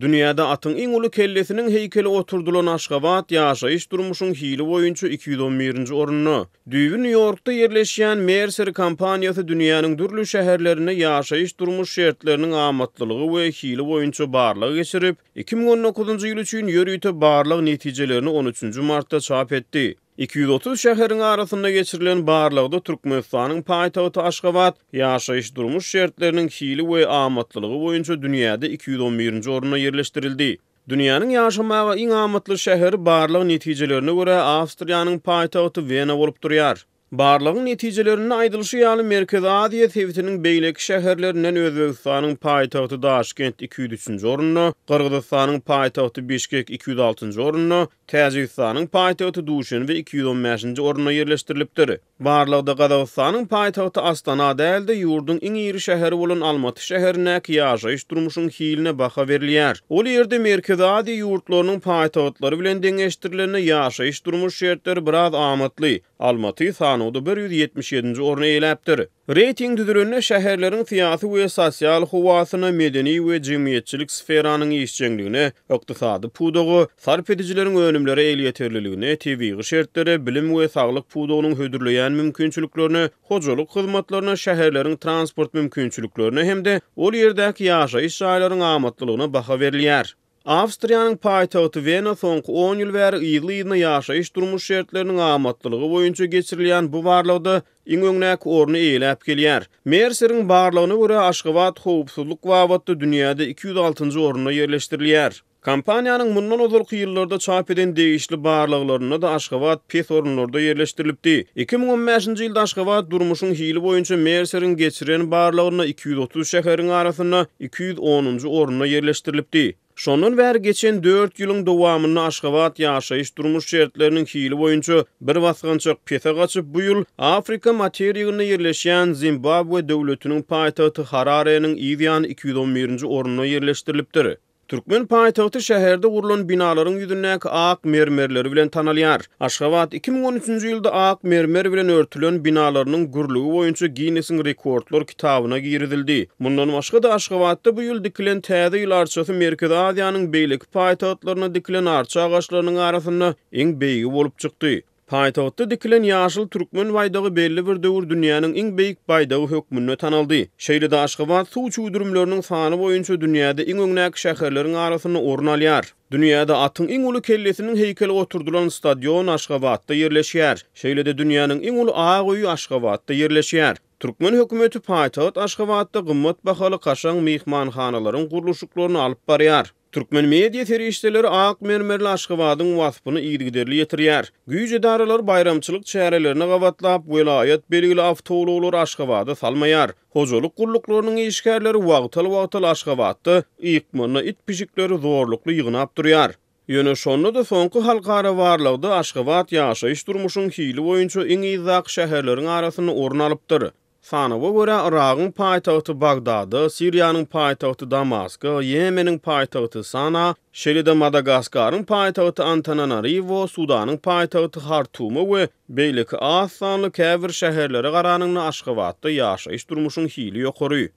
Dünýäde atyň iň uly kellesiniň heýkeli oturdylan Aşgabat ýaşaýyş-durmuşyň hili boýunça 211-nji orunda. Düýbi Nýu-Ýorkda ýerleşýän Mercer kompaniýasy dünýäniň dürli şäherlerinde ýaşaýyş-durmuş şertleriniň amatlylygy we hili boýunça barlag geçirip, 2019-njy ýyl üçin ýörite barlag netijelerini on üçünji martda çap etdi. 230 şäheriň arasynda geçirilen barlagda Türkmenistanyň paýtagty Aşgabat ýaşaýyş-durmuş şertleriniň hili we amatlylygy boýunça dünýäde 211-nji orunda ýerleşdirildi. Dünýäniň ýaşamaga iň amatly şäheri barlag netijelerine görä Awstriýanyň paýtagty Wena bolup durýar. Barlagyň netijelerinde aýdylyşy ýaly, Merkezi Aziýa sebitiniň beýleki şäherlerinden Özbegistanyň paýtagty Daşkent 203-nji orunda, Gyrgyzystanyň paýtagty Bişkek 206-njy orunda, Täjigistanyň paýtagty Duşenbe 215-nji orunda ýerleşdirilipdir. Barlagda Gazagystanyň paýtagty Astana däl-de, ýurduň iň iri şäheri bolan Almaty şäherindäki ýaşaýyş-durmuşyň hiline baha berilýär. Ol ýerde Merkezi Aziýa ýurtlarynyň paýtagtlary bilen deňeşdirilende ýaşaýyş-durmuş şertleri biraz amatly. Almaty sanawda 177-nji orny eýeläpdir. Reýting düzülende şäherleriň syýasy we sosial howasyna, medeni we jemgyýetçilik sferanyň işjeňligine, ykdysady pudaga, sarp edijileriň önümlere elýeterliligine, tebigy şertlere, bilim we saglyk pudagynyň hödürleýän mümkinçiliklerine, hojalyk hyzmatlaryna, şäherleriň transport mümkinçiliklerine hem-de ol ýerdäki ýaşaýyş jaýlaryň amatlylygyna baha berilýär. Awstriýanyň paýtagty Wena soňky on ýyl bäri yzly-yzyna ýaşaýyş-durmuş şertleriniň amatlylygy boýunça geçirilýän bu barlagda iň öňdäki orny eýeläp gelýär. Merseriň barlagyna görä, Aşgabat howpsuzlyk babatda dünýäde 206-njy orunda ýerleşdirilýär. Kompaniýanyň mundan ozalky ýyllarda çap eden degişli barlaglarynda-da Aşgabat pes orunlarda ýerleşdirilipdi. 2015-nji ýylda Aşgabat durmuşyň hili boýunça Merseriň geçiren barlagynda 230 şäheriň arasynda 210-njy orunda ýerleşdirilipdi. Şondan bäri geçen dört ýylyň dowamynda Aşgabat ýaşaýyş-durmuş şertleriniň hili boýunça bir basgançak pese gaçyp, bu ýyl Afrika materiginde ýerleşýän Zimbabwe döwletiniň paýtagty Harareniň yz ýany 211-nji orunda ýerleşdirilipdir. Türkmen paýtagty şäherde gurlan binalaryň ýüzündäki ak mermerleri bilen tanalýar. Aşgabat 2013-nji ýylda ak mermer bilen örtülen binalarynyň gürlügi boýunça Ginnesiň rekordlar kitabyna girizildi. Mundan başga-da, Aşgabatda bu ýyl dikilen Täze ýyl arçasy Merkezi Aziýanyň beýleki paýtagtlarynda dikilen arça agaçlarynyň arasynda iň beýigi bolup çykdy. Paýtagtda dikilen ýaşyl türkmen baýdagy belli bir döwür dünýäniň iň beýik baýdagy hökmünde tanaldy. Şeýle-de Aşgabat suw çüwdürimleriniň sany boýunça dünýäde iň öňdäki şäherleriň arasynda orun alýar. Dünýäde atyň iň uly kellesiniň heýkeli oturdylan stadion Aşgabatda ýerleşýär. Şeýle-de dünýäniň iň uly ak öýi Aşgabatda ýerleşýär. Türkmen hökümeti paýtagt Aşgabatda gymmat bahaly kaşaň myhmanhanalaryň gurluşyklaryny alyp barýar. Türkmen media serişdeleri ak mermerli Aşgabadyň waspyny yzygiderli ýetirýär. Güýç edaralary baýramçylyk çärelerine gabatlap, welaýat belgili awtoulaglary Aşgabada salmaýar. Hojalyk gulluklarynyň işgärleri wagtal-wagtal Aşgabatda ykmanda it-pişikleri zorlukly ýygnap durýar. Ýöne şonda-da soňky halkara barlagda Aşgabat ýaşaýyş-durmuşyň hili boýunça iň yzdaky şäherleriň arasynda orun alypdyr. Sanawa görä, Yragyň paýtagty Bagdada, Siriýanyň paýtagty Damaska, Ýemeniň paýtagty Sana, şeýle-de Madagaskaryň paýtagty Antananariwo, Sudanyň paýtagty Hartuma we beýleki az sanly käbir şäherlere garanyňda Aşgabatda ýaşaýyş-durmuşyň hili ýokary.